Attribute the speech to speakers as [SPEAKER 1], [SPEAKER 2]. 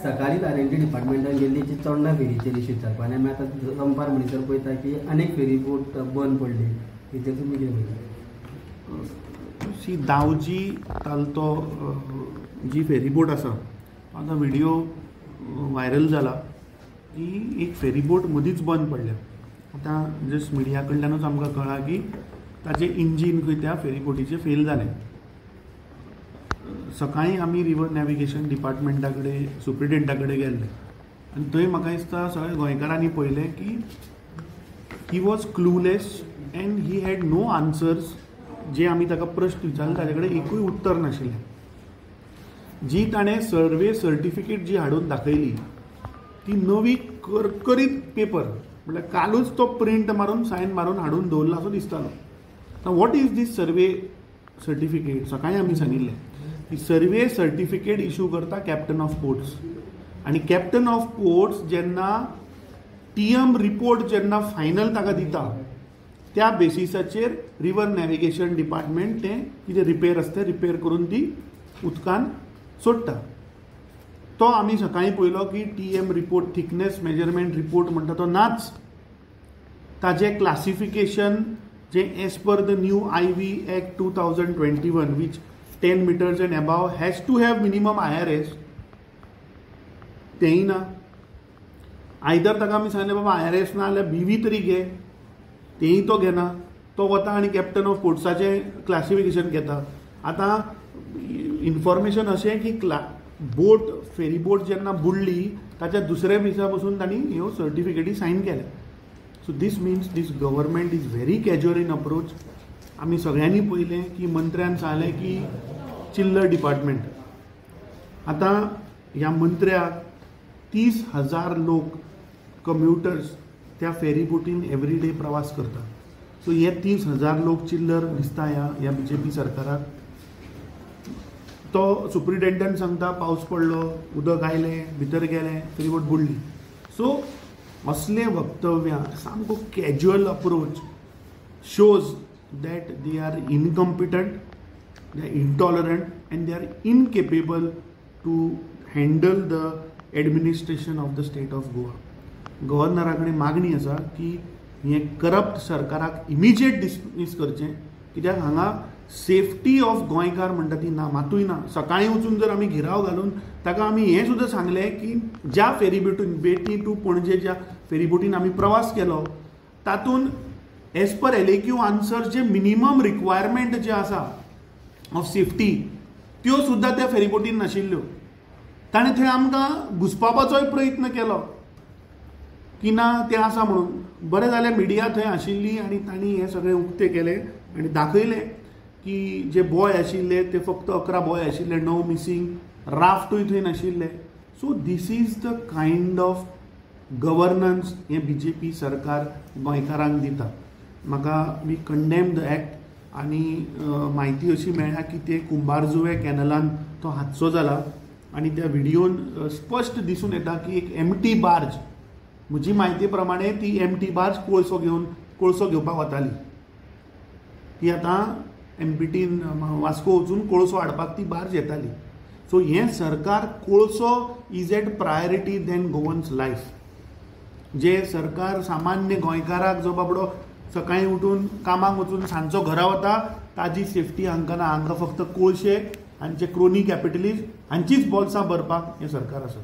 [SPEAKER 1] सकाळीच आर&टी डिपार्टमेंटान गेल्ली जी चोडणा फेरीचेर इश्यू विचारपा आनी आमी आतां दनपार म्हणसर पळयता की अनेक फेरी बोट बंद पडली. हेचेर तुमी कितें म्हणटा?
[SPEAKER 2] सी, दावजी तालतो जी फेरीबोट आसा, आतां व्हिडियो व्हायरल जाला की एक फेरीबोट मदींच बंद पडल्या. आतां जस्ट मिडिया कडल्यानूच आमकां कळ्ळां की ताचें इंजीन खंय त्या फेरीबोटीचें फेल जालें. सकाळीं आमी रिवर नॅविगेशन डिपार्टमेंटा कडेन, सुप्रिटेंडा कडेन गेल्ले आनी थंय म्हाका दिसता सगळ्या गोंयकारांनी पळयलें की he was clueless and he had no answers. जे आमी ताका प्रश्न विचारले ताचे कडेन एकूय उत्तर नाशिल्लें. जी ताणें सर्वे सर्टिफिकेट जी हाडून दाखयली ती नवी करकरीत पेपर, म्हळ्यार कालूच तो प्रिंट मारून सायन मारून हाडून दवरला असो दिसतालो. आतां what is this survey certificate? सकाळीं आमी सांगिल्लें की सर्वे सर्टिफिकेट इशू करता कॅप्टन ऑफ पोर्ट्स, आनी कॅप्टन ऑफ पोर्ट्स जेन्ना टीएम रिपोर्ट जेन्ना फायनल ताका दिता त्या बेसिसाचेर रिवर नॅविगेशन डिपार्टमेंट तें कितें रिपेर आसता रिपेर करून ती उदकान सोडटा. तो आमी सकाळीं पळयलो की TM report, thickness measurement report म्हणटा तो नाच. ताजें क्लासिफिकेशन जें as per the new IV act 2021 which 10 meters and above has to have minimum IRS, तेंय ना. आयदर ताका आमी सांगलें बाबा IRS ना जाल्यार बीवी तरी घे, तेंय तो घेना. तो वता आनी कॅप्टन ऑफ पोर्ट्साचें क्लासिफिकेशन घेता. आतां इन्फॉर्मेशन अशें की बोट, फेरी बोट जेन्ना बुडली ताच्या दुसऱ्या दिसा पसून तांणी ह्यो सर्टिफिकेटी सायन केल्या. So this means this government is very casual in approach. आमी सगळ्यांनी पळयलें की मंत्र्यान सांगलें की चिल्लर डिपार्टमेंट. आतां ह्या मंत्र्याक 30,000 लोक कम्युटर्स त्या फेरी बोटीन एवरी डे प्रवास करतात. सो हे 30,000 लोक चिल्लर दिसता ह्या बी जे पी सरकाराक. तो सुप्रिटेंडंट सांगता पावस पडलो, उदक आयलें, भितर गेलें, फेरीबोट बुडली. सो असले वक्तव्यां, सामको casual approach shows that they are incompetent, they are intolerant and they are incapable to handle the administration of the state of Goa. गव्हर्नरा कडेन मागणी आसा की हें करप्ट सरकाराक इमिजिएट डिसमीस करचें, कित्याक हांगा सेफ्टी ऑफ गोंयकार म्हणटा ती ना, मातूय ना. सकाळीं वचून जर आमी घेराव घालून ताका आमी हें सुद्दां सांगलें की ज्या फेरीबोटीन बेती टू पणजे ज्या फेरीबोटीन आमी प्रवास केलो तातूंत एज पर LAQ answer जे मिनिमम रिक्वायरमेंट जे आसा ऑफ सेफ्टी त्यो सुद्दां त्या फेरीबोटीन नाशिल्ल्यो. ताणें थंय आमकां घुसपावपाचोय प्रयत्न केलो की ना तें आसा म्हणून. बरें जालें मिडिया थंय आशिल्ली आनी तांणी हें सगळें उक्तें केलें आनी दाखयलें की जे बॉय आशिल्ले ते फक्त 11 बॉय आशिल्ले, 9 मिसींग, राफ्टूय थंय नाशिल्ले. So this is the kind of governance हें बी जे पी सरकार गोंयकारांक दिता. म्हाका we condemn the act. आनी म्हायती अशी मेळ्ळ्या की ते कुंभारजुवे कॅनलान तो हादसो जाला आनी त्या व्हिडियोन स्पश्ट दिसून येता की एक एमटी बार्ज, म्हजी म्हायती प्रमाणे ती एमटी बार्ज कोळसो घेवपाक वताली. ती आतां एमपीटीन वास्को वचून कोळसो हाडपाक ती बार्ज येताली. सो हें सरकार कोळसो is at priority than Goans life. जे सरकार सामान्य गोंयकाराक जो बाबडो सकाळीं उठून कामाक वचून सांजचो घरा वता ताजी सेफ्टी हांकां ना. हांकां फक्त कोळशे हांचे क्रोनी कॅपिटलिस्ट हांचीच बोल्सां भरपाक हें सरकार आसा.